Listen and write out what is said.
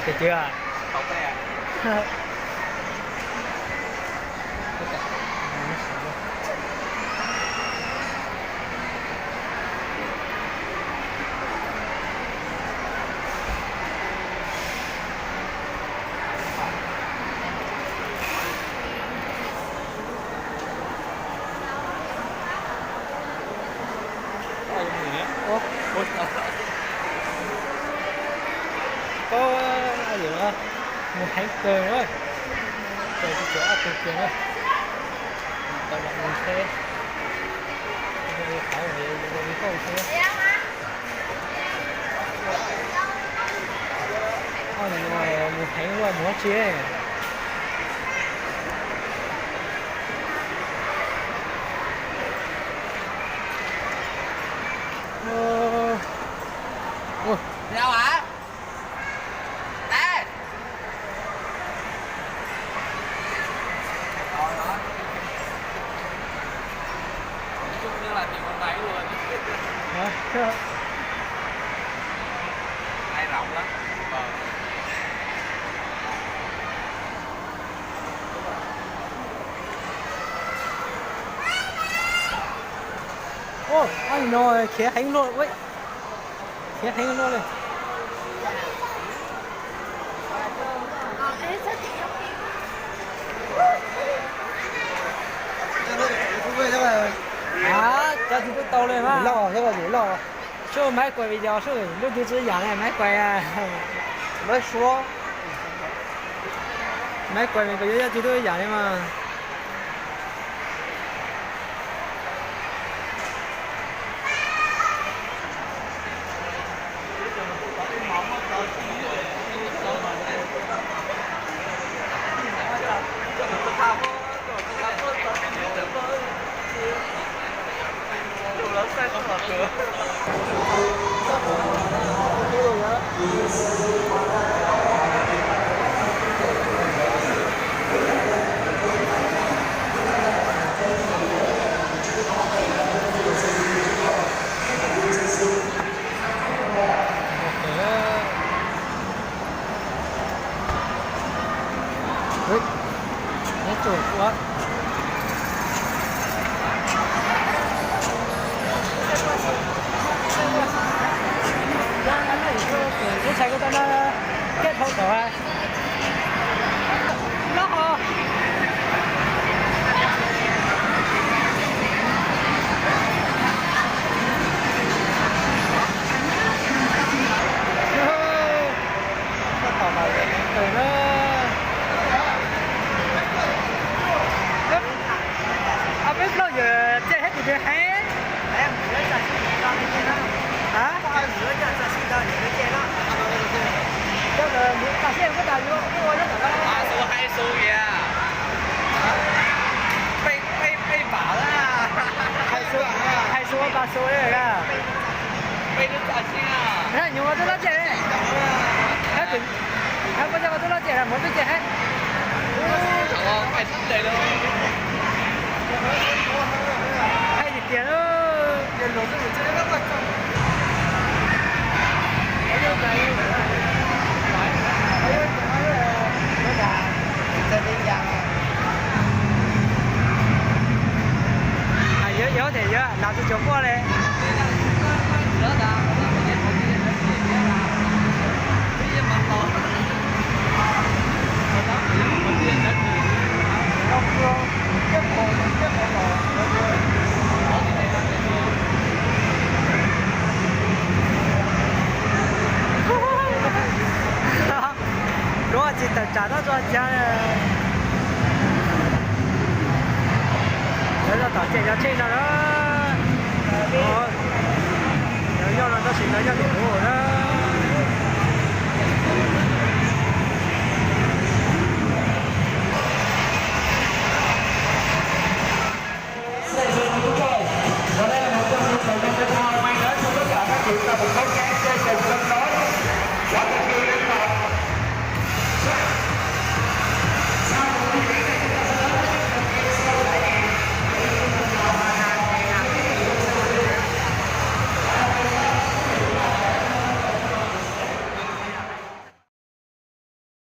Ces cwg. Koj mus heev kawg na, ces tsis tsuas ob tug kiag na. Tau los mus seb, qhov li koj seb. Mus heev ua mus dab tsi. Ua, ab no khiav heev luaj, khiav heev luaj li. Cov tsis tau tau li mas. Sub maiv kuais video sub lub twg tsis yam li maiv kuais. Maiv kuais kuj yog tsis tau yam li mas. Ib txhais ko tau no, thiab dhau tawm loj os. Peb plaub yawg caij thiab tus twg heev. Hais xu ua pas xu li. Nyuam qhuav twb lob ceg, hais poj ntxoog twb lob ceg, muab twb ceg heev. Hais tiag tiag. Yog tias yog nas tsis tshua quaj li. Kuv tsis tawm tsam no tso cag. Lawv los tom ces cov tsheb no na. Lawv yog no tab sis lawv yog tim kuv na.